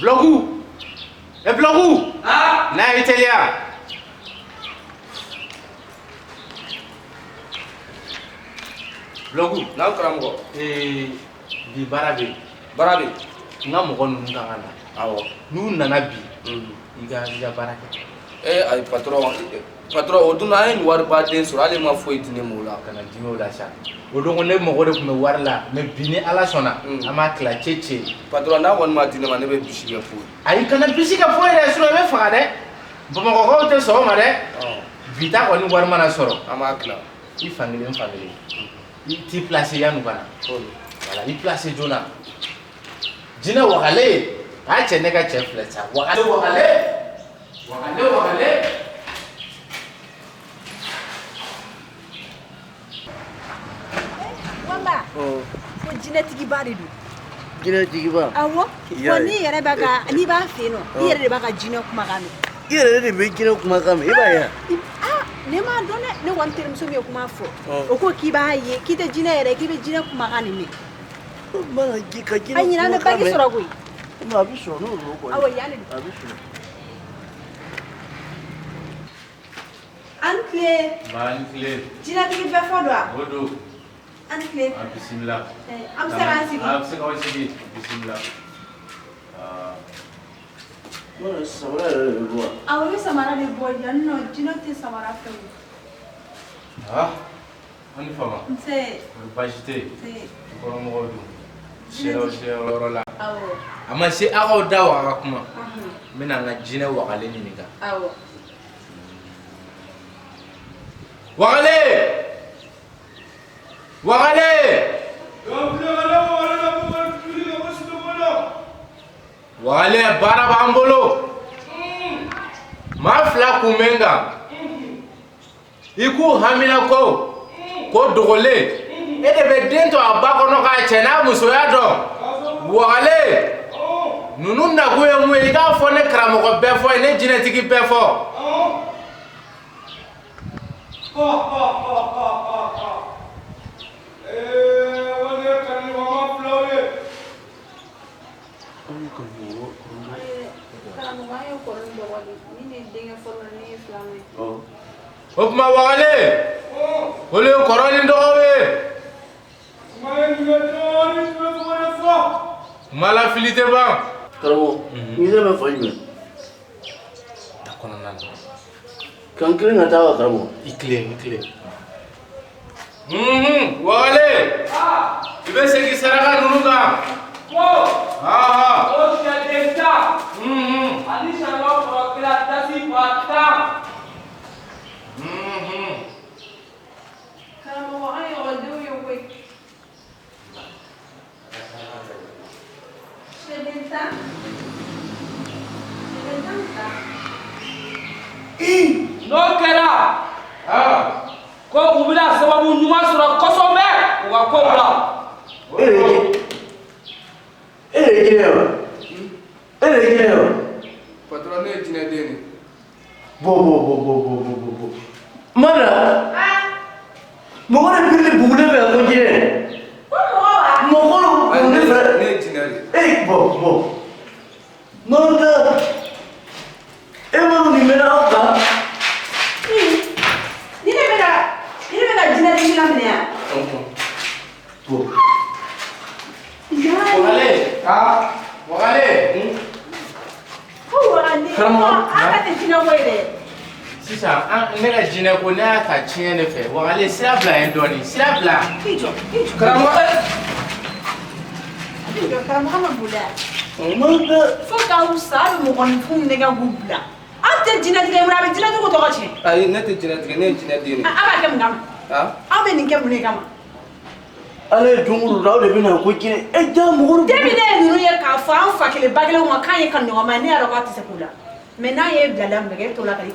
Bulɔku e bulɔku n'a ye teliya. Bulɔku. N'aw karamɔgɔ. Ee, bi baara bɛ yen. Baara bɛ yen. N ka mɔgɔ ninnu kan ka na. Awɔ. N'u nana bi, i ka baara kɛ. Ee ayi, patron, patron, o dun an ye nin wariba den sɔrɔ, hali ma foyi di ne ma o la. Kana dimi o la sa. O don ko ne mago de tun bɛ wari la, mais bi ni Ala sɔnna, an b'a tila cɛ cɛ. Patron, n'a kɔni ma di ne ma, ne bɛ bisi kɛ foyi. Ayi, kana bisi kɛ foyi dɛ, sinon i bɛ faga dɛ. Bamakɔkaw tɛ sɔn o ma dɛ. Bi ta kɔni wari mana sɔrɔ, An b'a tila. I fankelen fankelen. I t'i place yan'u ka na. Voilà, i place joona. Jinɛ wagalen, a cɛ ne ka cɛ filɛ sa. Wagalen wagalen. Wagalen wagalen. Wamba, ko jinɛtigiba de don. Jinɛtigiba? Awɔ. Y'a Wa ye. n'i yɛrɛ b'a ka n'i b'a fɛ yen nɔ, i yɛrɛ de b'a ka jinɛ kumakan mɛn. I yɛrɛ de bɛ jinɛ kumakan mɛn, i b'a ye wa? Ah, ne m'a dɔn dɛ, ne kɔni terimuso min ye kuma fɔ, o ko k'i b'a ye k'i tɛ jinɛ yɛrɛ, k'i bɛ jinɛ kumakan de mɛn. O mana ji ka jinɛ A ɲinɛ an bɛ kumakan bagi mɛn. sɔrɔ koyi. A bɛ sɔrɔ n'o don kɔni. Awɔ, yan de don. A bɛ sɔrɔ. An tile. Ba ni tile. Jinɛtigi bɛɛ fɔ don wa? O don. An tile. A bisimila. An bɛ se k'an sigi? A bɛ se k'aw sigi. Bisimila. Aa. Mana samara yɛrɛ de bɛ bɔ wa? Awɔ, i bɛ samara de bɔ yan nɔ, jinɛ tɛ samara fɛ o. Ah, an ni fama. Nse. Kɔri baasi tɛ yen? Nse. Dukɔnɔmɔgɔw dun? Sɛw sɛyɔrɔ la. Awɔ. A ma se aw k'aw da waga ka kuma. N bɛna n ka jinɛ wagalen ɲininka. Awɔ. Wagalen! Wagalen! Wagalen, baara b'an bolo. Maa fila kun bɛ n kan. I k'u hamina ko ko dogolen. E de bɛ den to a ba kɔnɔ k'a cɛ n'a musoya dɔn. Wagalen! Ninnu nakun ye mun ye? I k'a fɔ ne karamɔgɔ bɛɛ fɔ ye, ne jinɛtigi bɛɛ fɔ. Karamɔgɔ, an ye kɔrɔ ni dɔgɔ de, ni ne denkɛ fɔlɔ, ne ye filanan ye. O tuma wagalen, olu ye kɔrɔ ni dɔgɔw ye. Kuma la fili tɛ ban. Karamɔgɔ, n bɛ fa jumɛn? Ta kɔnɔna na. K'an kilen ka taa wa, karamɔgɔ? I tilen, i tilen. Wagalen, i bɛ segin saraka ninnu kan. Ko Aa. o sɛden 10 ani saribɔn kɔrɔ kelen dasi ba 10. Karamɔgɔ, an ye ekɔlidenw ye koyi. Sɛden 10. Sɛden 10 ta. N'o kɛra, ko u bɛna sababu ɲuman sɔrɔ kosɛbɛ u ka kow la. E de ye jinɛ ye wa? E de ye jinɛ ye wa? Patron, ne ye jinɛden de ye. Bɔ bɔ bɔ bɔ bɔ bɔ bɔ bɔ. Mana. Mɔgɔ de birili bugulen bɛ ko jinɛ. Ko mɔgɔ wa? Mɔgɔ de bugulen fɛ. Ne ye jinɛ de ye. E bɔ bɔ. Mana. E ma nin mɛnna aw kan. Ni ne bɛ ka jinɛtigi laminɛ yan. Bɔ. Wagalen. Wagalen. Ko wagalen. Karamɔgɔ. An ka tɛ jinɛ ko ye dɛ. Sisan an ne ka jinɛ ko ne y'a ta tiɲɛ de fɛ. Wagalen, sira bila yen dɔɔnin, sira bila. I jɔ, i jɔ. Karamɔgɔ. I jɔ, karamɔgɔ ma boli yan. Mana. Fo k'aw sa, a bɛ mɔgɔninfinw nɛgɛ k'u bila. Aw tɛ jinɛtigɛ mun na, a bɛ jinɛtigiw tɔgɔ tiɲɛ. Ayi, ne tɛ jinɛtigɛ, ne ye jinɛden de ye. Aw b'a kɛ mun kama? Aw bɛ nin kɛ mun de kama? Ala ye don o don aw de bɛ na ko jinɛ. E ja mɔgɔ de. Depuis ne ye ninnu ye k'a fɔ an fa kelen ba kelen ma k'an ye kanuɲɔgɔnma ye, ne y'a dɔn k'a tɛ se k'u la. Mais n'a ye bilala mun kɛ, e t'o la ka di.